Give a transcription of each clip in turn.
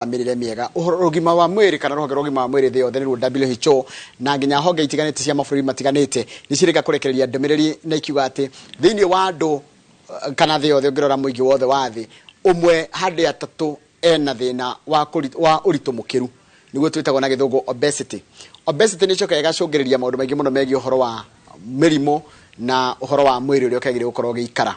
Mĩrĩre mĩega, ũhoro ũgima wa mwĩrĩ kana rũhonge rwa ũgima wa mwĩrĩ thĩ yothe nĩruo WHO, na nginya honge itiganĩte cia mabũrũri matiganĩte nĩ cirĩka kũrekereria ndũmĩrĩri na ikiuga atĩ thĩinĩ wa andũ kana thĩ yothe, ũngĩrora mũingĩ wothe wa thĩ, ũmwe harĩ atatũ ena thĩna wa ũritũ mũkĩru, nĩguo twĩtagwo na Gĩthũngũ obesity. Obesity nĩ ĩcokaga ĩgacũngĩrĩria maũndũ maingĩ mũno megiĩ ũhoro wa mĩrimũ na ũhoro wa mwĩrĩ ũrĩa ũkĩagĩrĩire gũkorwo ũgĩikara.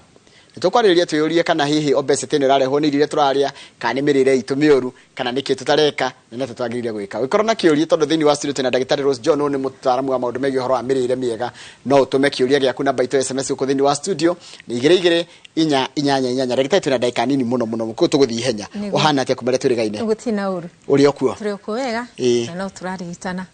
Nĩ tũkwarĩrĩria twĩyũrie kana hihi obesity ĩno ĩrarehwo nĩ irio iria tũrarĩa, kana nĩ mĩrĩre itũ mĩũru, kana nĩkĩ tũtareka na nĩatĩa twagĩrĩire gwĩka. Ũngĩkorwo na kĩũria, tondũ thĩinĩ wa studio twĩna ndagĩtarĩ Rose John, ũyũ nĩ mũtaaramu wa maũndũ megiĩ ũhoro wa mĩrĩre mĩega, no ũtũme kĩũria gĩaku namba itũ ya SMS gũkũ thĩinĩ wa studio nĩ 22488. Ndagĩtarĩ, twĩna ndagĩka nini mũno mũno, koguo tũgũthiĩ ihenya. Ũhana atĩa kuma rĩrĩa twĩrĩgaine? Gũtirĩ na ũru. Ũrĩ o kuo? Tũrĩ o kuo wega. Na no tũrarigitana.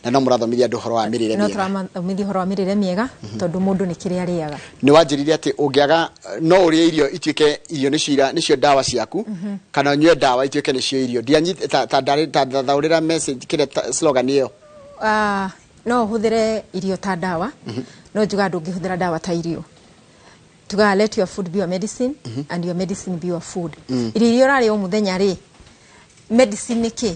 Na no mũrathomithia andũ ũhoro wa mĩrĩre No mĩega? Tũramathomithia ũhoro wa mĩrĩre mĩega, tondũ mũndũ nĩ kĩrĩa arĩaga. Nĩ wanjĩrire atĩ ũngĩaga no ũrĩe irio ituĩke irio nĩcio ndawa ciaku, kana ũnyue ndawa ituĩke nĩcio irio. Ndianyita ta ta ta thathaũrĩra message kĩrĩa slogan ĩyo. Ah, no ũhũthĩre irio ta ndawa, no njugaga ndũngĩhũthĩra ndawa ta irio. Tugaga, "Let your food be your medicine and your medicine be your food." Irio iria ũrarĩa o mũthenya rĩ, medicine nĩ kĩ?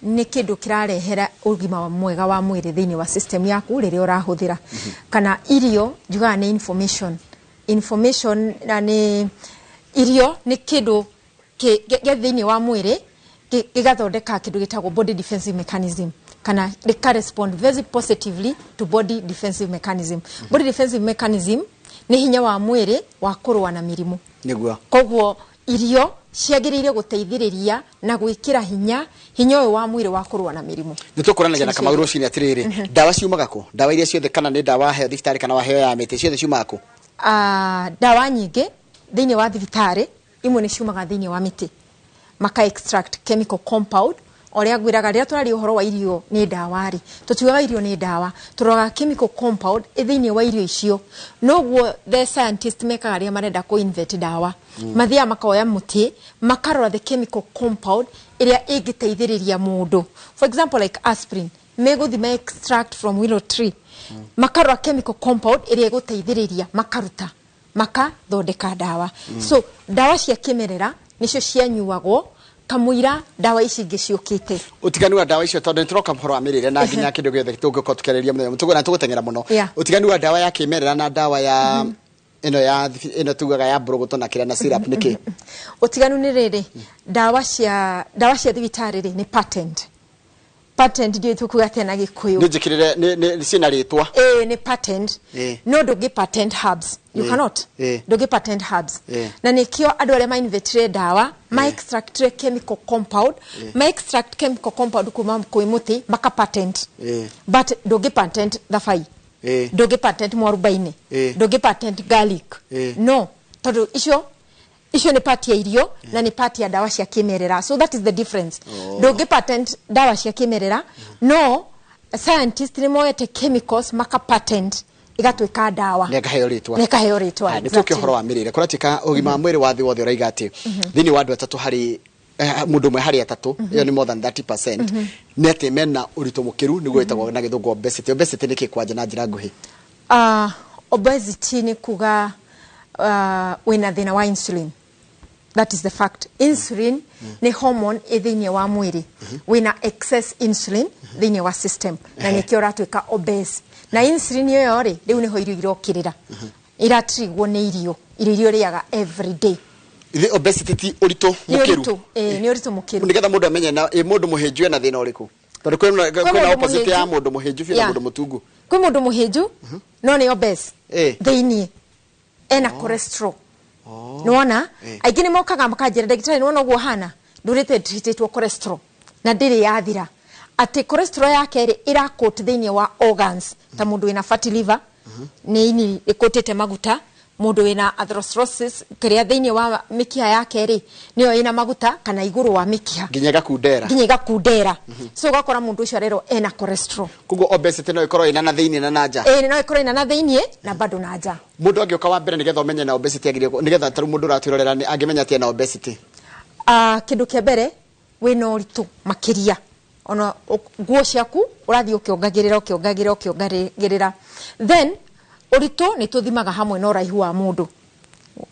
Nĩ kĩndũ kĩrarehera ũgima mwega wa mwĩrĩ thĩinĩ wa system yaku rĩrĩa ũrahũthĩra. Kana irio njugaga nĩ information, information, na nĩ irio nĩ kĩndũ gĩa thĩinĩ wa mwĩrĩ gĩgathondeka kĩndũ gĩtagwo body defensive mechanism, kana rĩka respond very positively to body defensive mechanism. Body defensive mechanism nĩ hinya wa mwĩrĩ wa kũrũa na mĩrimũ. Koguo irio ciagĩrĩire gũteithĩrĩria na gwĩkĩra hinya hinya ũyũ wa mwĩrĩ wa kũrũa na mĩrimũ. Nĩ tũkũranagia na Kamau rũcinĩ atĩrĩrĩ, ndawa ciumaga kũ? Ndawa iria ciothe, kana nĩ ndawa waheo thibitarĩ kana waheo ya mĩtĩ, ciothe ciumaga kũ? Ah, ndawa nyingĩ thĩinĩ wa thibitarĩ imwe nĩ ciumaga thĩinĩ wa mĩtĩ, maka extract chemical compound. Ũrĩa ngwĩraga rĩrĩa tũraria ũhoro wa irio nĩ ndawa rĩ, tũtiugaga irio nĩ ndawa, tũroraga chemical compound ĩ thĩinĩ wa irio icio. Noguo the scientist mekaga rĩrĩa marenda kũ invent ndawa. Mathiaga makoya mũtĩ, makarora the chemical compound ĩrĩa ĩngĩteithĩrĩria mũndũ. For example, like aspirin, megũthi ma extract from willow tree, makarora chemical compound ĩrĩa ĩgũteithĩrĩria, makaruta, makathondeka ndawa. So ndawa cia kĩmerera nĩcio cianyuagwo kamũira ndawa ici ingĩ ciũkĩte. Ũtiganu wa ndawa icio, tondũ nĩ tũroka ũhoro wa mĩrĩre na nginya kĩndũ gĩothe tũngĩkorwo tũkĩarĩria mũthenya na tũgũteng'era mũno, ũtiganu wa ndawa ya kĩmerera na ndawa ya ĩno ya ĩno tugaga ya mbũrũgũtũ na kĩrĩa na syrup nĩ kĩ? Ũtiganu nĩ rĩrĩ, ndawa cia thibitarĩ rĩ, nĩ patent. Patent ndiũĩ tũkuga atĩa na Gĩkũyũ. Nĩ njĩkĩrĩre nĩ ciĩna rĩtwa. Ĩĩ, nĩ patent. No ndũngĩ patent herbs, you cannot. Ndũngĩ patent herbs. Na nĩkĩo andũ arĩa mainventire ndawa ma extractire chemical compound, ma extract chemical compound kuma kwĩ mũtĩ, maka patent. But ndũngĩ patent thabai, ndũngĩ patent mwarubaini, ndũngĩ patent garlic. No tondũ icio nĩ part ya irio na nĩ part ya ndawa cia kĩmerera. So that is the difference. Ndũngĩ patent ndawa cia kĩmerera, no scientist nĩ moete chemicals maka patent, igatuĩka ndawa. Nĩ ngaheo rĩtwa. Nĩ ĩkaheo rĩtwa. Nĩ tũke ũhoro wa mĩrĩre. Kũratuĩka ũgima wa mwĩrĩ wa thĩ wothe ũraiga atĩ thĩinĩ wa andũ atatũ harĩ mũndũ ũmwe harĩ atatũ, ĩyo nĩ more than 30%, nĩ atĩ mena ũritũ mũkĩru, nĩguo wĩtagwo na Gĩthũngũ obesity. Obesity nĩ kĩ kwanja na njĩra nguhĩ? Obesity nĩ kuga wĩna thĩna wa insulin. That is the fact. Insulin nĩ hormone ĩ thĩinĩ wa mwĩrĩ. Wĩna excess insulin thĩinĩ wa system na nĩkĩo ũratuĩka obese. Na insulin ĩyo rĩ, rĩu nĩho irio irokĩrĩra, iratrigwo nĩ irio iria ũrĩaga every day. Ithe obesity ti ũritũ Nĩ mũkĩru? Ũritũ, ĩĩ, nĩ ũritũ mũkĩru. Nĩgetha mũndũ amenye na ĩ mũndũ mũhĩnju ena thĩna ũrĩkũ? Tondũ kwĩna mũndũ opposite ya mũhĩnju. Mũndũ mũhĩnju biũ na mũndũ mũtungu. Kwĩ mũndũ mũhĩnju no nĩ obese thĩinĩ, ena cholesterol. Nĩwona aingĩ nĩ mokaga makanjĩra, "Ndagĩtarĩ, nĩwona ũguo hana ndũrĩte treatĩtwo cholesterol na ndĩrĩ yathira." Atĩ cholesterol yake rĩ, ĩrakũt thĩinĩ wa organs, ta mũndũ wĩna fatty liver, nĩ ini ĩkũtĩte maguta, mũndũ wĩna atherosclerosis, kĩrĩa thĩinĩ wa mĩkiha yake rĩ, nĩyo ĩna maguta kana igũrũ wa mĩkiha. Nginya ĩgakundera. Nginya ĩgakundera. So ũgakora mũndũ ũcio arerwo ena cholesterol. Koguo obesity no ĩkorwo ĩna na thĩinĩ na na nja? Ĩĩ, no ĩkorwo ĩna na thĩinĩ na bado na nja. Mũndũ angĩũka wa mbere nĩgetha ũmenye na obesity agĩrĩirwo nĩgetha tarĩu mũndũ ũratwĩrorera angĩmenya atĩ ena obesity? Ah, kĩndũ kĩa mbere, wĩna ũritũ makĩria, ona nguo ciaku ũrathiĩ ũkĩongagĩrĩra, ũkĩongagĩrĩra, ũkĩongagĩrĩra. Then ũritũ nĩ tũthimaga hamwe na ũraihu wa mũndũ.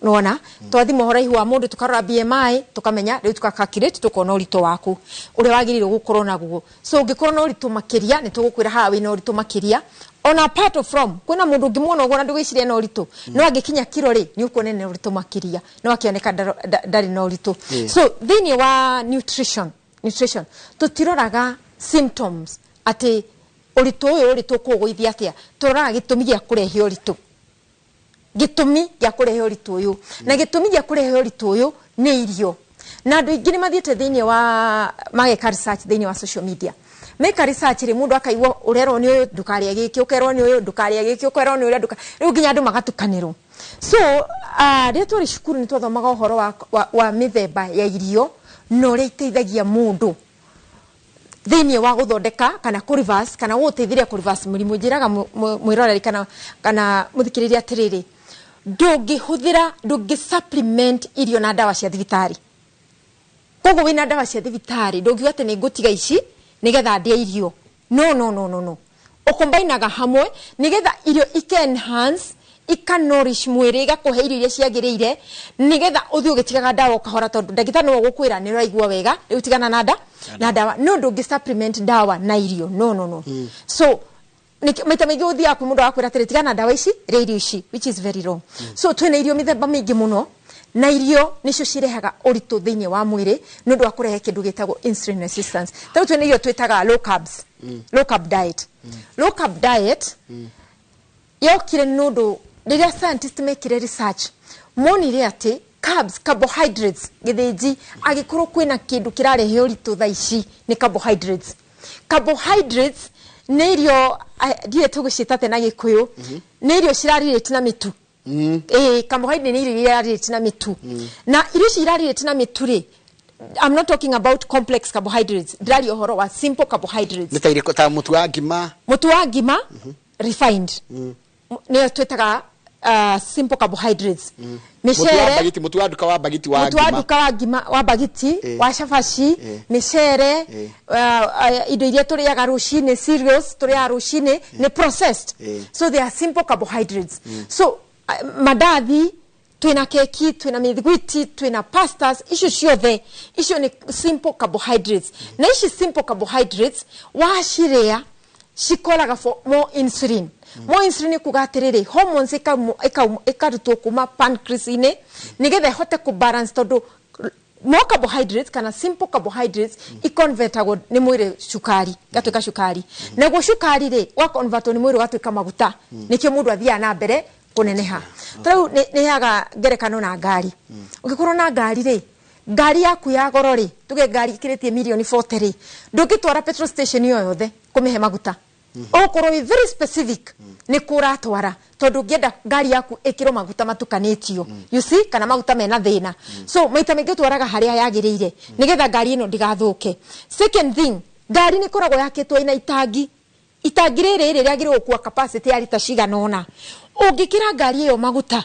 Nona twathima ũraihu wa mũndũ, tũkarora BMI, tũkamenya rĩu, tũka calculate, tũkona ũritũ waku ũrĩa wagĩrĩirwo gũkorwo naguo. So ũngĩkorwo na ũritũ makĩria, nĩ tũgũkwĩra haha wĩna ũritũ makĩria. Ona apart from kwĩna mũndũ ũngĩmuona ũguo na ndũgwĩciria na ũritũ, no angĩkinya kiro rĩ, nĩ ũkuona ena ũritũ makĩria, no akĩoneka ndarĩ na ũritũ. So thĩinĩ wa nutrition tũtiroraga symptoms atĩ ũritũ ũyũ ũrĩ tũkũgũithia atĩa. Tũroraga gĩtũmi gĩa kũrehe ũritũ, gĩtũmi gĩa kũrehe ũritũ ũyũ, na gĩtũmi gĩa kũrehe ũritũ ũyũ nĩ irio. Na andũ aingĩ nĩ mathiĩte thĩinĩ wa mageka research thĩinĩ wa social media. Meka research rĩ, mũndũ akaigua ũrerwo nĩ ũyũ ndũkarĩe gĩkĩ, ũkerwo nĩ ũyũ ndũkarĩe gĩkĩ, ũkerwo nĩ ũrĩa ndũka, rĩu nginya andũ magatukanĩrwo. So rĩrĩa twarĩ cukuru nĩ twathomaga ũhoro wa mĩthemba ya irio na ũrĩa iteithagia mũndũ thĩinĩ wa gũthondeka kana kũ reverse kana gũgũteithĩrĩria kũ reverse mũrimũ. Njĩraga mwĩroreri kana mũthikĩrĩria atĩrĩrĩ, ndũngĩhũthĩra, ndũngĩ supplement irio na ndawa cia thibitarĩ. Koguo wĩna ndawa cia thibitarĩ, ndũngiuga atĩ nĩ ngũtiga ici nĩgetha ndĩe irio. No, no, no, no, no, ũkombainaga hamwe nĩgetha irio ike enhance, ika nourish mwĩrĩ, igakũhe irio iria ciagĩrĩire, nĩgetha ũthiĩ ũgĩtigaga ndawa o kahora, tondũ ndagĩtarĩ nĩwe ũgũkwĩra nĩ ũraigua wega, rĩu tigana na ndawa. No ndũngĩ supplement ndawa na irio, no, no, no. So maita maingĩ ũthiaga kwĩ mũndũ agakwĩra atĩrĩ, tigana na ndawa ici, rĩa irio ici, which is very wrong. So twĩna irio mĩthemba mĩingĩ mũno, na irio nĩcio cirehaga ũritũ thĩinĩ wa mwĩrĩ nĩ ũndũ wa kũrehe kĩndũ gĩtagwo insulin resistance. Tarĩu twĩna irio twĩtaga low carbs, low carb diet. Low carb diet yokire nĩ ũndũ rĩrĩa scientist mekire research, monire atĩ carbs, carbohydrates, gĩthĩnji, angĩkorwo kwĩna kĩndũ kĩrarehe ũritũ thaa ici nĩ carbohydrates. Carbohydrates nĩ irio, ndiũĩ tũgũciĩta atĩa na Gĩkũyũ, nĩ irio cirarelate na mĩtu. Ĩĩ, carbohydrate nĩ irio iria irarelate na mĩtu, na irio ici irarelate na mĩtu rĩ, I'm not talking about complex carbohydrates, ndĩraria ũhoro wa simple carbohydrates. Nĩ ta irĩkũ? Ta mũtu wa ngima? Mũtu wa ngima refined nĩyo twĩtaga simple carbohydrates. Mũtu wa Mĩcere. Bagiti, mũtu wa nduka wa bagiti wa Mũtu wa ngima. Nduka wa ngima wa bagiti, wa cabaci, mĩcere, indo iria tũrĩaga rũcinĩ, cereals tũrĩaga rũcinĩ nĩ processed. So they are simple carbohydrates. So mandathi, twĩna keki, twĩna mĩthiguiti, twĩna pastas, icio ciothe icio nĩ simple carbohydrates. Na ici simple carbohydrates wacirĩa cikoraga for more insulin. More insulin kuga atĩrĩrĩ, hormones ĩkarutwo kuma pancreas-inĩ nĩgetha ĩhote kũbalance, tondũ more carbohydrates kana simple carbohydrates iconvertagwo nĩ mwĩrĩ cukari, gatuĩka cukari. Naguo cukari rĩ, waconvertwo nĩ mwĩrĩ ũgatuĩka maguta. Nĩkĩo mũndũ athiaga na mbere kũneneha. Tarĩu nĩ heaga ngerekano na ngari. Ũngĩkorwo na ngari rĩ, ngari yaku ya goro rĩ, tuge ngari ĩkĩrĩtie mirioni 40 rĩ, ndũngĩtwara petrol station o yothe kũmĩhe maguta. Ũgũkorwo wĩ very specific nĩ kũ ũratwara, tondũ ũngĩenda ngari yaku ĩkĩrwo maguta matukanĩtio, you see, kana maguta mena thĩna. So maita maingĩ ũtwaraga harĩa yagĩrĩire nĩgetha ngari ĩno ndĩgathũke. Second thing, ngari nĩ ĩkoragwo yakĩtwo ĩna itangi. Itangi rĩrĩ rĩ rĩagĩrĩirwo gũkua capacity ya rita cigana ũna. Ũngĩkĩra ngari ĩyo maguta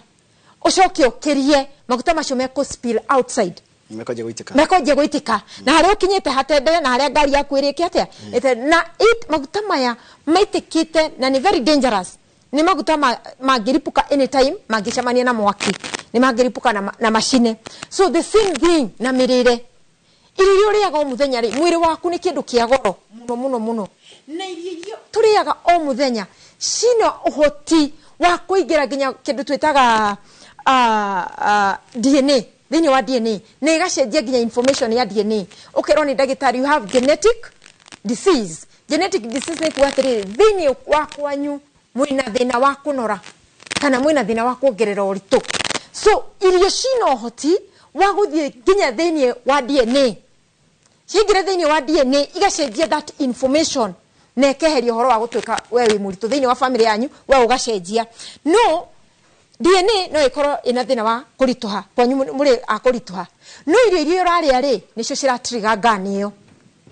ũcoke ũkĩrie maguta macio, mekũ spill outside. Mekwanjia gũitĩka. Mekwanjia gũitĩka na harĩa ũkinyĩte hatendere na harĩa ngari yaku ĩrĩke atĩa. Na maguta maya maitĩkĩte na nĩ very dangerous. Nĩ maguta mangĩripũka anytime, mangĩcemania na mwaki nĩ mangĩripũka na macine. So the same thing na mĩrĩre. Irio iria ũrĩaga o mũthenya rĩ, mwĩrĩ waku nĩ kĩndũ kĩa goro mũno mũno mũno, na irio iria tũrĩaga o mũthenya cina ũhoti wa kũingĩra nginya kĩndũ twĩtaga DNA, thĩinĩ wa DNA, na ĩgacenjia nginya information ya DNA. Ũkerwo nĩ ndagĩtarĩ, you have genetic disease. Genetic disease nĩ kuga atĩrĩrĩ, thĩinĩ wa kwanyu mwĩna thĩna wa kũnora kana mwĩna thĩna wa kuongerera ũritũ. So irio cina ũhoti wa gũthiĩ nginya thĩinĩ wa DNA. Ciaingĩra thĩinĩ wa DNA igacenjia that information na ĩkeheria ũhoro wa gũtuĩka we wĩ mũritũ thĩinĩ wa family yanyu, we ũgacenjia. No DNA no ĩkorwo ĩna thĩna wa kũritũha kwanyu, mũrĩ a kũritũha, no irio iria ũrarĩa rĩ, nĩcio ciratrigger ngani ĩyo,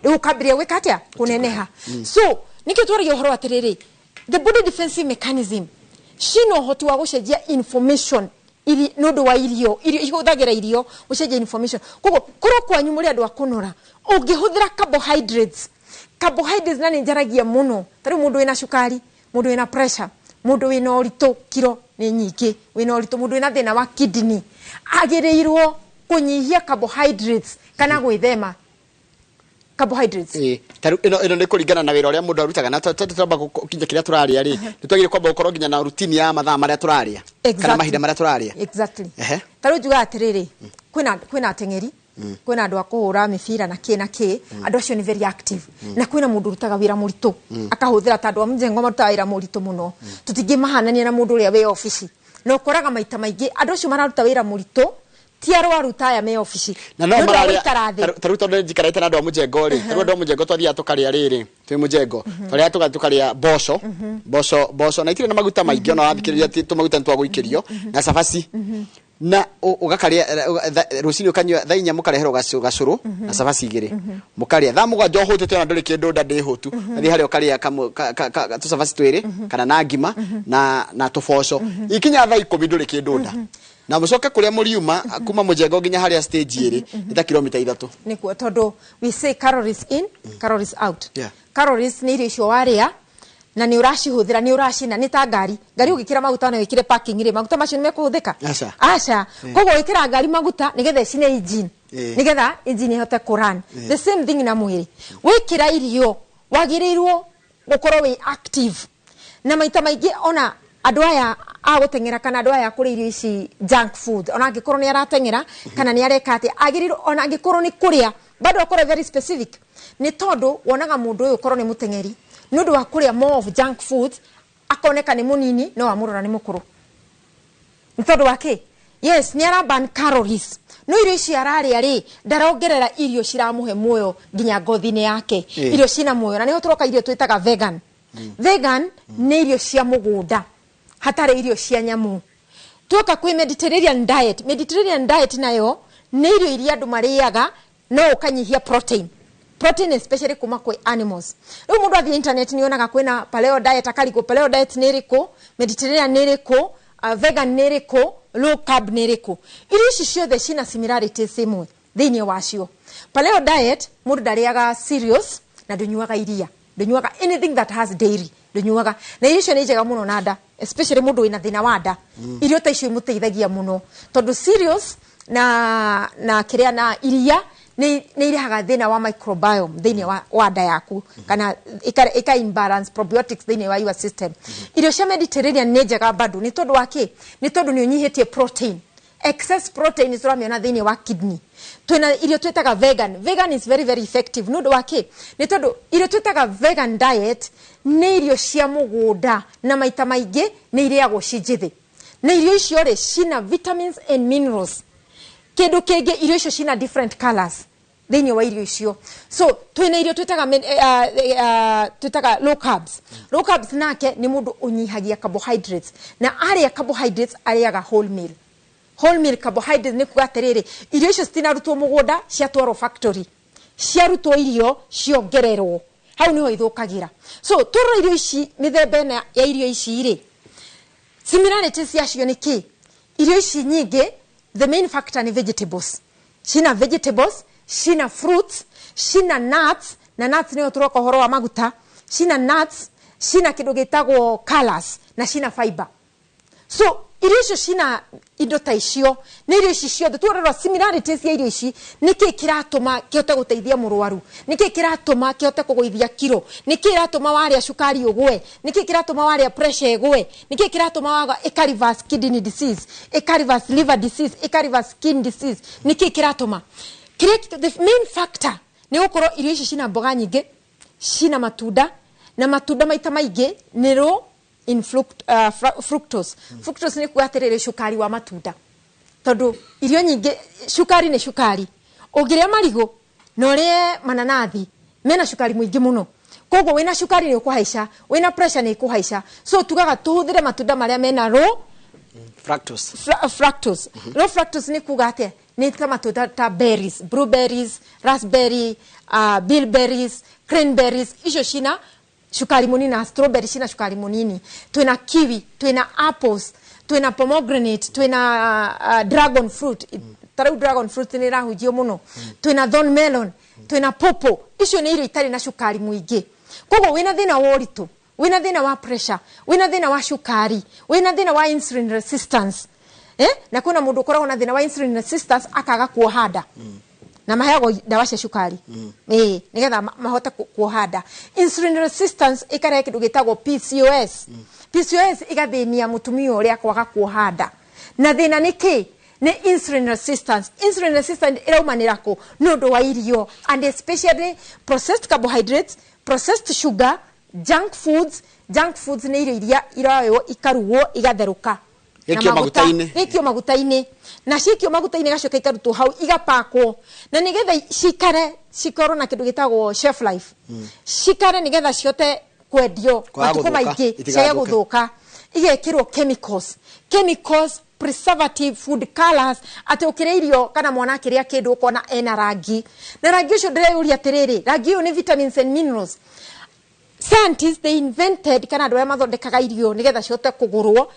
rĩu ũkambĩrĩria gwĩka atĩa? Kũneneha. So nĩkĩo twaragia ũhoro atĩrĩrĩ, the body defensive mechanism cina ũhoti wa gũcenjia information iri nĩ ũndũ wa irio. Irio ihũthagĩra irio gũcenjia information. Koguo korwo kwanyu mũrĩ andũ a kũnora, ũngĩhũthĩra carbohydrates, carbohydrates, na nĩ njaragia mũno ta rĩu mũndũ wĩna cukari, mũndũ wĩna pressure, mũndũ wĩna ũritũ kiro Nĩ nyingĩ. Wĩna ũritũ, mũndũ wĩna thĩna wa kidney agĩrĩirwo kũnyihia carbohydrates kana gwĩthema carbohydrates. Ĩĩ, ta rĩu ĩno nĩ kũringana na wĩra ũrĩa mũndũ arutaga, na twamba gũkinya kĩrĩa tũrarĩa rĩ, nĩ twagĩrĩire kwamba gũkorwo nginya na routine ya mathaa marĩa tũrarĩa kana mahinda marĩa tũrarĩa. Exactly. Ta rĩu njugaga atĩrĩrĩ, kwĩna ateng'eri, kwĩna andũ a kũhũra mĩbira na kĩ na kĩ, andũ acio nĩ very active, na kwĩna mũndũ ũrutaga wĩra mũritũ akahũthĩra, ta andũ a mjengo marutaga wĩra mũritũ mũno, tũtingĩmahanania na mũndũ ũrĩa wĩ obici, na ũkoraga maita maingĩ andũ acio mararuta wĩra mũritũ ti arwaru ta aya me obici. Na no Nĩ ũndũ wa mararĩa gũikara thĩ. Ta rĩu tondũ njikarĩte na andũ a mũjengo rĩ, ta rĩu andũ a mũjengo twathiaga tũkarĩa rĩrĩ, twĩ mũjengo twarĩa tũgathiĩ tũkarĩa mboco na itirĩ na maguta maingĩ, ona wathikĩrĩria ti tũmaguta nĩ twagũikĩrio, na cabaci na ũgakarĩa rũcinĩ, ũkanyua thaa 4, mũkareherwo gacũrũ na cabaci 2, mũkarĩa thaa 7 ũhũtĩte, ona ndũrĩ kĩndũ nda, ndĩ hũtu, athiĩ harĩa ũkarĩa tũcabaci twĩrĩ kana na ngima na tũboco, ikinya thaa 10 ndũrĩ kĩndũ nda, na mũcoke kũrĩa mũriuma kuma mũjengo nginya harĩa stage ĩrĩ nĩ ta kilomita 3. Nĩkuo, tondũ we say calories in, calories out. Calories nĩ irio icio warĩa na nĩ ũracihũthĩra, nĩ ũracina, nĩ ta ngari. Ngari ũgĩkĩra maguta na wĩkĩre parking rĩ, maguta macio nĩ mekũhũthĩka? Aca. Aca. Koguo wĩkĩra ngari maguta nĩgetha ĩcine engine, nĩgetha engine ĩhote kũrun. The same thing na mwĩrĩ, wĩkĩra irio wagĩrĩirwo gũkorwo wĩ active, na maita maingĩ ona andũ aya a gũteng'era kana andũ aya a kũrĩa irio ici junk food, ona angĩkorwo nĩ arateng'era kana nĩ areka atĩa, agĩrĩirwo ona angĩkorwo nĩ kũrĩa bado akorwo very specific, nĩ tondũ wonaga mũndũ ũyũ ũkorwo nĩ mũteng'eri, nĩ ũndũ wa kũrĩa more of junk food akoneka nĩ mũnini, no wamũrora nĩ mũkũrũ. Nĩ tondũ wa kĩ? Yes, nĩ ara burn calories, no irio ici ararĩa rĩ, ndarongerera irio ciramũhe muoyo nginya ngothi-inĩ yake, irio cina muoyo. Na nĩho tũroka irio twĩtaga vegan. Vegan nĩ irio cia mũgũnda, hatarĩ irio cia nyamũ. Tuoka kwĩ Mediterranean diet. Mediterranean diet nayo nĩ irio iria andũ marĩaga no ũkanyihia protein, protein especially kuma kwĩ animals. Rĩu mũndũ athiĩ internet nĩ onaga kwĩna paleo diet, akarigwo paleo diet nĩ ĩrĩkũ, Mediterranean nĩ ĩrĩkũ, vegan nĩ ĩrĩkũ, low carb nĩ ĩrĩkũ. Irio ici ciothe cina similarities imwe thĩinĩ wacio. Paleo diet, mũndũ ndarĩaga cereals na ndũnyuaga iria, ndũnyuaga anything that has dairy, ndũnyuaga, na irio icio nĩ njega mũno na nda, especially mũndũ wĩna thĩna wa nda. Irio ta icio imũteithagia mũno, tondũ cereals na kĩrĩa na iria nĩ irehaga thĩna wa microbiome thĩinĩ wa nda yaku, kana ika imbalance probiotics thĩinĩ wa your system. Irio cia Mediterranean nĩ njega bado. Nĩ tondũ wa kĩ? Nĩ tondũ nĩ ũnyihĩtie protein. Excess protein tũramĩona thĩinĩ wa kidney. Twĩna irio twĩtaga vegan. Vegan is very very effective. Nĩ ũndũ wa kĩ? Nĩ tondũ irio twĩtaga vegan diet nĩ irio cia mũgũnda, na maita maingĩ nĩ irĩagwo ci njĩthĩ, na irio icio rĩ cina vitamins and minerals. Kĩndũ kĩngĩ, irio icio cina different colors thĩinĩ wa irio icio. So twĩna irio twĩtaga twĩtaga low carbs. Low carbs nake nĩ mũndũ ũnyihagia carbohydrates, na arĩa carbohydrates arĩaga whole meal. Whole meal carbohydrates nĩ kuga atĩrĩrĩ, irio icio citinarutwo mũgũnda ciatwarwo factory, ciarutwo irio ciongererwo hau, niho ithũkagĩra. So tũrora irio ici, mĩthemba ĩna ya irio ici rĩ, similarities ciacio nĩ kĩ? Irio ici nyingĩ, the main factor nĩ vegetables. Cina vegetables, cina fruits, cina nuts, na nuts nĩyo tũroka ũhoro wa maguta. Cina nuts, cina kĩndũ gĩtagwo colours, na cina fiber. So irio icio cina indo ta icio. Nĩ irio ici ciothe tuorora similarities ya irio ici, nĩkĩ kĩratũma kĩhote gũteithia mũrwaru? Nĩkĩ kĩratũma kĩhote kũgũithia kiro? Nĩkĩ kĩratũma warĩa cukari ũgwe? Nĩkĩ kĩratũma warĩa pressure ĩgwe? Nĩkĩ kĩratũma waga ĩka reverse kidney disease, ĩka reverse liver disease, ĩka reverse skin disease? Nĩkĩ kĩratũma kĩrĩa? The main factor nĩ gũkorwo irio ici cina mboga nyingĩ, cina matunda, na matunda maita maingĩ nĩ low in fructose. Fructose nĩ kuga atĩrĩrĩ, cukari wa matunda, tondũ irio nyingĩ cukari nĩ cukari. Ũngĩrĩa marigũ na ũrĩe mananathi, mena cukari mũingĩ mũno, koguo wĩna cukari nĩ ũkũhaica, wĩna pressure nĩ ĩkũhaica. So tugaga tũhũthĩre matunda marĩa mena low fructose. Fructose. Low fructose nĩ kuga atĩa? Nĩ ta matunda ta berries, blueberries, raspberry, bilberries, cranberries, icio cina cukari mũnini, na strawberry cina cukari mũnini. Twĩna kiwi, twĩna apples, twĩna pomegranate, twĩna dragon fruit. Ta rĩu dragon fruit nĩ ĩrahunjio mũno. Twĩna thorn melon, twĩna pawpaw. Icio nĩ irio itarĩ na cukari mũingĩ, koguo wĩna thĩna wa ũritũ. Wĩna thĩna wa pressure, wĩna thĩna wa cukari, wĩna thĩna wa insulin resistance, na kwĩna mũndũ ũkoragwo na thĩna wa insulin resistance akaga kuoha nda, na maheagwo ndawa cia cukari nĩgetha mahote kuoha nda. Insulin resistance ĩkarehe kĩndũ gĩtagwo PCOS. PCOS ĩgathĩnia mũtumia ũrĩa kwaga kuoha nda, na thĩna nĩ kĩ? Nĩ insulin resistance. Insulin resistance ĩraumanĩra kũ? Nĩ ũndũ wa irio, and especially processed carbohydrates, processed sugar, junk foods. Junk foods nĩ irio iria iroywo, ikarugwo, igatherũka. Na Gĩkio maguta-inĩ. Gĩkio maguta-inĩ, na cikio maguta-inĩ gacoka ikarutwo hau, igapakwo na nĩgetha cikare, cikorwo na kĩndũ gĩtagwo shelf life, cikare nĩgetha cihote kwendio Kwaga matukũ gũthũka, maingĩ, itigathũke. Ciage gũthũka, igekĩrwo chemicals, chemicals, preservative, food colors, atĩ ũkĩrĩa irio kana mwana akĩrĩa kĩndũ ũkona ena rangi, na rangi ũcio ndĩreyũria atĩrĩrĩ, rangi ũyũ nĩ vitamins and minerals? Scientists, they invented, kana andũ arĩa mathondekaga irio nĩgetha cihote kũgũrwo,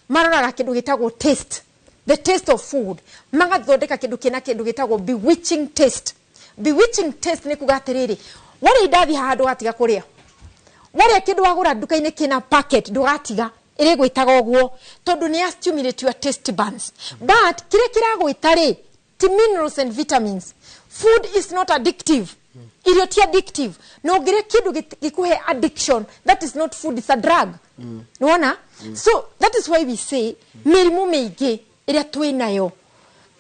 maroraga kĩndũ gĩtagwo taste, the taste of food, magathondeka kĩndũ kĩna kĩndũ gĩtagwo bewitching taste. Bewitching taste nĩ kuga atĩrĩrĩ, warĩa indathi haha ndũgatiga kũrĩa, warĩa kĩndũ wagũra nduka-inĩ kĩna packet ndũgatiga, ĩrĩgwĩtaga ũguo tondũ nĩ ya stimulate your taste buds. But kĩrĩa kĩragwĩta rĩ ti minerals and vitamins. Food is not addictive. Irio ti addictive, na ũngĩrĩa kĩndũ gĩkũhe addiction, that is not food, it's a drug. Nĩwona? So that is why we say mĩrimũ mĩingĩ ĩrĩa twĩ nayo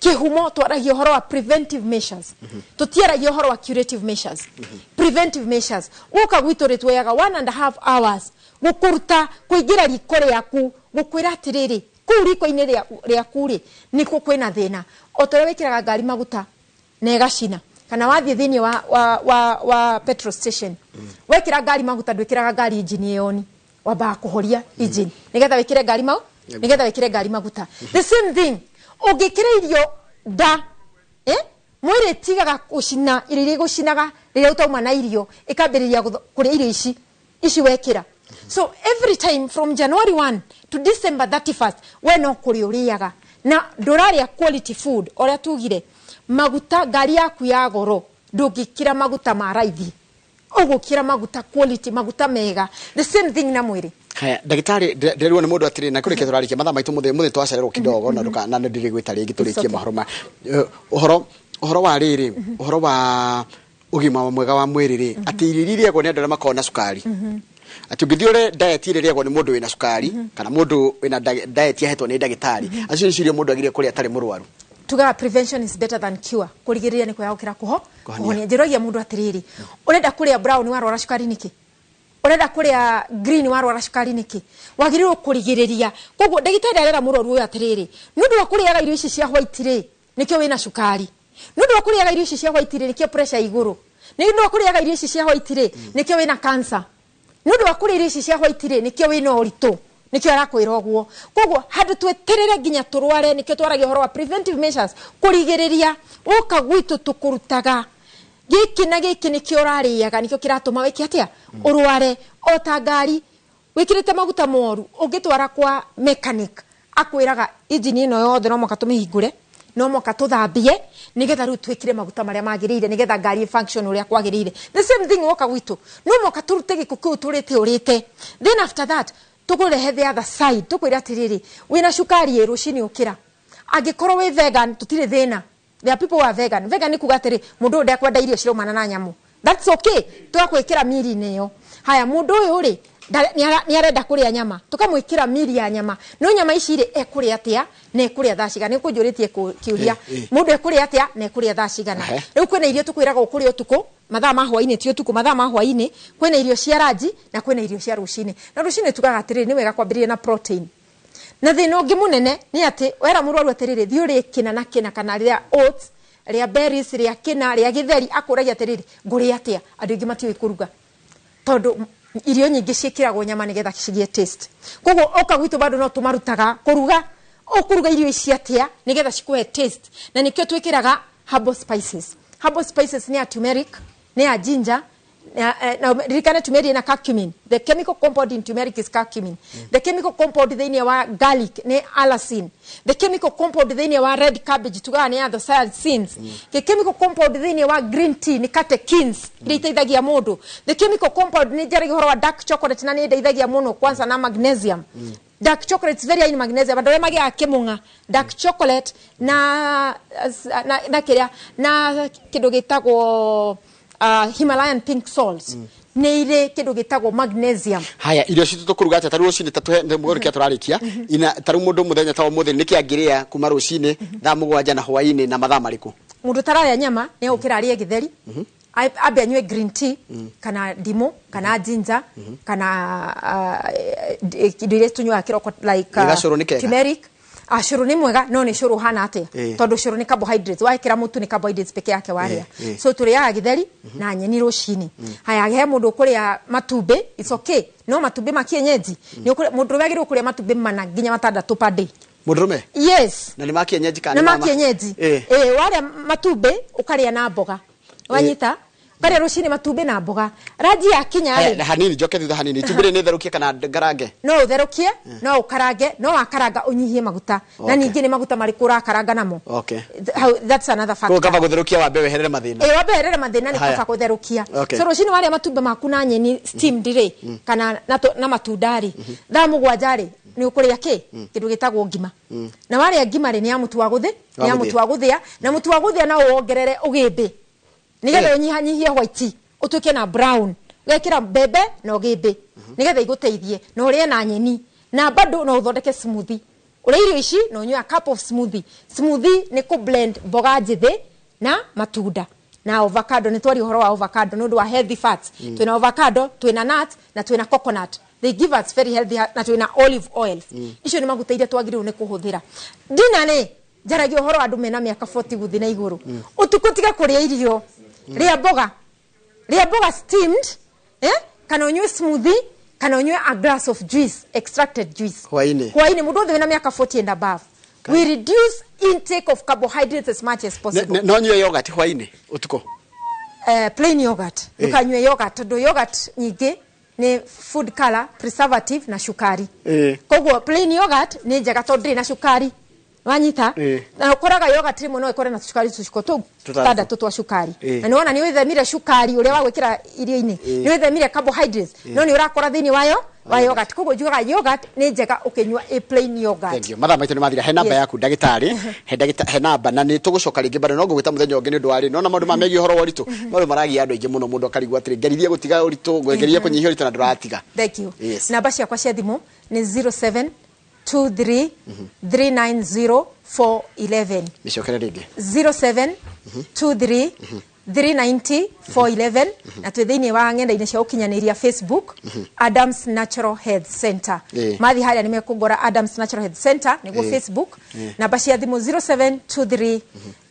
kĩhumo, twaragia ũhoro wa preventive measures, tũtiaragia ũhoro wa curative measures. Preventive measures, gũka gwitũ rĩ, tuoyaga 1.5 hours gũkũruta kũingĩra riko rĩaku, gũkwĩra atĩrĩrĩ, kũu riko-inĩ rĩaku rĩ, nĩkuo kwĩna thĩna. O ta ũrĩa wĩkĩraga ngari maguta na ĩgacina, kana wathiĩ thĩinĩ wa petrol station, wekĩra ngari maguta, ndwĩkĩraga ngari injini ĩyoni, wambaga kũhoria engine nĩgetha wĩkĩre ngari mau, nĩgetha wĩkĩre ngari maguta. The same thing, ũngĩkĩra irio nda, mwĩrĩ ĩtigaga gũcina irio iria igũcinaga rĩrĩa ũtauma na irio, ĩkambĩrĩria kũrĩa irio ici wekĩra. So every time from January 1 to December 31st, we no kũrĩa ũrĩaga na ndũrarĩa quality food. Ũrĩa tugire, maguta, ngari yaku ya goro ndũngĩkĩra maguta ma raithi, ũgũkĩra maguta quality, maguta mega. The same thing na mwĩrĩ. Haya, ndagĩtarĩ, ndĩrerwo nĩ mũndũ atĩrĩ, na kũrĩkia tũrarĩkia mathaa maitũ, mũthĩ mũthĩ twacererwo kidogo, na ndũka na nĩ ndĩrĩgwĩta rĩngĩ tũrĩkie. Okay. Mahoro ma ũhoro wa rĩrĩ, ũhoro wa ũgima mwega wa mwĩrĩ rĩ, atĩ irio iria irĩagwo nĩ andũ arĩa makoragwo na cukari, atĩ ũngĩthiĩ ũrĩe diet ĩrĩa ĩrĩagwo nĩ mũndũ wĩna cukari kana mũndũ wĩna diet ahetwo nĩ ndagĩtarĩ, acio nĩcio irio mũndũ agĩrĩire kũrĩa atarĩ mũrwaru. Tugaga prevention is better than cure, kũrigĩrĩria nĩ kwega gũkĩra Kũhonia. Kũhonia. Njĩrogia mũndũ atĩrĩrĩ, ũrenda kũrĩa brown warwara cukari nĩkĩ? Ũrenda kũrĩa green warwara cukari nĩkĩ? Wagĩrĩirwo kũrigĩrĩria. Koguo ndagĩtarĩ arera mũrwaru ũyũ atĩrĩrĩ, nĩ ũndũ wa kũrĩaga irio ici cia white rĩ, nĩkĩo wĩna cukari, nĩ ũndũ wa kũrĩaga irio ici cia white rĩ, nĩkĩo pressure igũrũ, nĩ ũndũ wa kũrĩaga irio ici cia white rĩ, nĩkĩo wĩna cancer, nĩ ũndũ wa kũrĩa irio ici cia white rĩ, nĩkĩo wĩna ũritũ, nĩkĩo arakwĩra ũguo. Koguo handũ tweterere nginya tũrware, nĩkĩo twaragia ũhoro wa preventive measures, kũrigĩrĩria. Woka gwitũ tũkũrutaga gĩkĩ na gĩkĩ, nĩkĩo ũrarĩaga, nĩkĩo kĩratũma wĩke atĩa, ũrware. O ta ngari wĩkĩrĩte maguta moru, ũngĩtwara kwa mechanic akwĩraga injini ĩno yothe no mũhaka tũmĩhingũre, no mũhaka tũthambie, nĩgetha rĩu twĩkĩre maguta marĩa magĩrĩire, nĩgetha ngari ĩ function ũrĩa kwagĩrĩire. The same thing, woka gwitũ no mũhaka tũrute gĩko kĩu tũrĩte ũrĩte, then after that tũkũrehe the other side, tũkwĩre atĩrĩrĩ, wĩna cukari ĩ, rũcinĩ ũkĩra, angĩkorwo wĩ vegan tũtirĩ thĩna. There are people who are vegan. Vegan nĩ kuga atĩrĩ, mũndũ ũyũ ndekwenda irio ciraumana na nyamũ, that's okay, tũgakwĩkĩra miri-inĩ ĩyo. Haya, mũndũ ũyũ rĩ, nĩ arenda kũrĩa nyama, tũkamwĩkĩra miri ya nyama, no nyama ici rĩ, ekũrĩa atĩa na ekũrĩa thaa cigana? Nĩ kũnjũrĩtie kĩũria. Mũndũ ekũrĩa atĩa na ekũrĩa thaa cigana? Rĩu kwĩna irio tũkwĩraga ũkũrĩa ũtukũ, mathaa ma hwainĩ, ti ũtukũ, mathaa ma hwainĩ. Kwĩna irio cia ranji na kwĩna irio cia rũcinĩ. Na rũcinĩ tugaga atĩrĩrĩ, nĩ wega kwambĩrĩria na protein. Na thĩna ũngĩ mũnene nĩ atĩ wera mũrwaru atĩrĩrĩ, thiĩ ũrĩe kĩna na kĩna, kana rĩa oats, rĩa berries, rĩa kĩna, rĩa gĩtheri, akũragia atĩrĩrĩ, ngũrĩa atĩa? Andũ aingĩ matiũĩ kũruga tondũ irio nyingĩ ciĩkĩragwo nyama nĩgetha cigĩe taste. Koguo oka gwitũ bado no tũmarutaga kũruga, ũkũruga irio ici atĩa nĩgetha cikũhe taste, na nĩkĩo twĩkĩraga herbal spices. Herbal spices nĩ ya turmeric, nĩ ya ginger, Na ririkane turmeric na curcumin. The chemical compound in turmeric is curcumin. The chemical compound thĩinĩ wa garlic nĩ allicin. The chemical compound thĩinĩ wa red cabbage tugaga nĩ anthocyanins. The chemical compound thĩinĩ wa green tea nĩ catechins iria iteithagia mũndũ. The chemical compound nĩ njaragia ũhoro wa dark chocolate na nĩ ĩndeithagia mũno kwanza na magnesium. Dark chocolate is very high in magnesium. Andũ arĩa magĩaga kĩmũng'a, dark chocolate na kĩrĩa na kĩndũ gĩtagwo Himalayan pink salt nĩ irĩ kĩndũ gĩtagwo magnesium. Haya, irio citũ tũkũruga atĩa? Ta rĩu rũcinĩ, ta tũhe mũgũrĩkia tũrarĩkia ina, ta rĩu mũndũ mũthenya ta ũmũthĩ nĩkĩ angĩrĩa kuma rũcinĩ thaa 7 na hwaĩ-inĩ na mathaa marĩkũ? Mũndũ ũtararĩa nyama nĩ egũkĩra arĩe gĩtheri, ambe anyue green tea kana ndimũ kana ginger kana indo iria tũnyuaga kĩroko like Ĩ, gacũrũ nĩ kega? Turmeric. Ah, cũrũ nĩ mwega no nĩ cũrũ ũhana atĩa? Tondũ cũrũ nĩ carbohydrates, wekĩra mũtu nĩ carbohydrates peke yake warĩa. So tũrĩaga gĩtheri na nyeni rũcinĩ. Haya, he mũndũ ũkũrĩa matumbĩ, it's okay, no matumbĩ ma kienyeji nĩ mũndũ wagĩrĩirwo kũrĩa matumbĩ 4 nginya 6 per day. Mũndũrũme? Yes. Na nĩ ma kienyeji kana Na nĩ ma kienyeji. Ĩ, warĩa matumbĩ ũkarĩa na mboga, wanyita, ũkarĩa rũcinĩ matumbĩ na mboga, ranji yakinya Haya, rĩ, hanini njoke thutha hanini, itumbĩ rĩ nĩ therũkie kana ngarange? No ũtherũkie, no ũkarange, no wakaranga ũnyihie maguta na ningĩ nĩ maguta marĩkũ ũrakaranga namo. That's another Koguo factor. Kaba gũtherũkia wambe weherere mathĩna. Ĩ, wambe weherere mathĩna nĩ Haya. kaba gũtherũkia. So rũcinĩ warĩa matumbĩ maku na nyeni steamed rĩ, kana na matunda rĩ, thaa 7 rĩ nĩ ũkũrĩa kĩ kĩndũ gĩtagwo ngima, na warĩa ngima rĩ, nĩ ya mũtu wa gũthĩ, nĩ ya Wa mũtu wa gũthĩa, na mũtu wa gũthĩa no wongerere ũgĩmbĩ nĩgetha ũnyihanyihie white ũtuĩke na brown, ũgekĩra mbembe na ũgĩmbĩ nĩgetha igũteithie, na ũrĩe na nyeni, na bado no ũthondeke smoothie. Ũrĩa irio ici na ũnyue a cup of smoothie. Smoothie nĩ kũ blend mboga njĩthĩ na matunda na avocado. Nĩ twaria ũhoro wa avocado nĩ ũndũ wa healthy fats. Twĩna avocado, twĩna nut na twĩna coconut. They give us very healthy, na twĩna olive oil. Icio nĩ maguta iria twagĩrĩirwo nĩ kũhũthĩra. Dina rĩ, njaragia ũhoro wa andũ mena mĩaka 40 gũthiĩ na igũrũ. Ũtukũ tiga kũrĩa irio, rĩa mboga, rĩa mboga steamed, eh? Kana ũnyue smoothie kana ũnyue a glass of juice, extracted juice. Hwaĩ-inĩ. Hwaĩ-inĩ, mũndũ wothe wĩna mĩaka 40 and above, we reduce intake of carbohydrates as much as possible. No nyue yogurt hwaĩ-inĩ ũtukũ? Plain yogurt, ndũkanyue yogurt tondũ yogurt nyingĩ nĩ food color, preservative na cukari. Koguo plain yogurt nĩ njega tondũ ndĩrĩ na cukari, wanyita? Na ũkoraga yogurt rĩmwe no ĩkore na cukari tũciko tũu tũtandatũ. Tũtandatũ twa cukari. Na nĩwona nĩ wĩthemire cukari ũrĩa wa gwĩkĩra irio-inĩ, nĩ wĩthemire carbohydrates, no nĩ ũrakora thĩinĩ wayo wa yogurt. Koguo njugaga yogurt nĩ njega ũkĩnyua a plain yogurt. Thank you. Mathaa maitũ nĩ mathira. He namba yaku ndagĩtarĩ, he namba, na nĩ tũgũcoka rĩngĩ bado no ngũgwĩta mũthenya ũngĩ nĩ ũndũ wa rĩ nona maũndũ ma megiĩ ũhoro wa ũritũ, maũndũ maragia andũ aingĩ mũno, mũndũ akarigwo atĩrĩ, ngerithie gũtiga ũritũ, ngerie kũnyihia ũritũ na ndũratiga. Thank you. Namba ciakwa cia thimũ nĩ 0723 390 411. Mĩcokere rĩngĩ. 0723 390 411, na twĩ thĩinĩ wa ng'enda-inĩ cia ũkinyanĩria, Facebook, Adams Natural Health Center. Mathiĩ harĩa nĩ mekũgora Adams Natural Health Center nĩguo Facebook. Namba cia thimũ 0723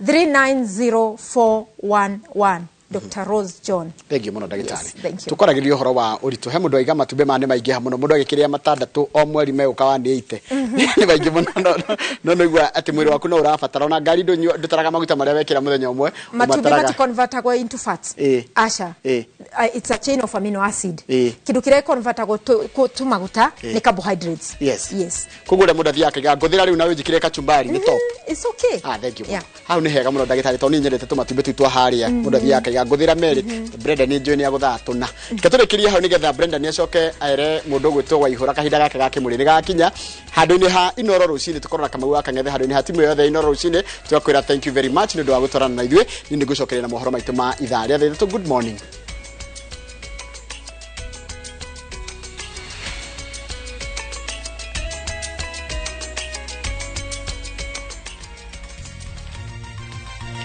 390 411, Dr. Rose John. Thank you mũno, ndagĩtarĩ. Yes, thank you. Tũkwaragĩrĩria ũhoro wa ũritũ. He mũndũ aiga matumbĩ maya nĩ maingĩha mũno, mũndũ agĩkĩrĩa matandatũ o mweri megũka wa nĩ ite nĩ maingĩ mũno, no nĩigua atĩ mwĩrĩ waku no ũrabatara ona ngari ndũtaraga maguta marĩa wekĩra mũthenya ũmwe. Matumbĩ ũmataraga. Maticonvertagwo into fats. Aca. It's a chain of amino acid. Kĩndũ kĩrĩa convertagwo tu maguta nĩ carbohydrates. Yes. Koguo ũrĩa mũndũ athiaga akaiga ngũthĩra rĩu na wĩnjĩkĩre kachumbari nĩ top. It's okay. Ah, thank you. Yeah. Hau nĩ hega mũno, ndagĩtarĩ, tondũ niĩ nyendete tũmatumbĩ tũu twa harĩa mũndũ athiaga akaiga ngũthĩra merĩ. Brenda nĩ njũĩ nĩ agũthaa tũna. Reke tũrĩkĩrie hau nĩgetha Brenda nĩ acoke ere mũndũ ũgwĩtwo Waihũra kahinda gake ga kĩmũrĩ nĩ gakinya handũ-inĩ ha Inoro rũcinĩ. Tũkorwo na Kamau wa Kang'ethe handũ-inĩ ha timu yothe ya Inoro rũcinĩ. Tũgakwĩra thank you very much nĩ ũndũ wa gũtwarana na ithuĩ. Niĩ nĩ ngũcokeria na mohoro maitũ ma ithaa rĩa thaa 3. Good morning.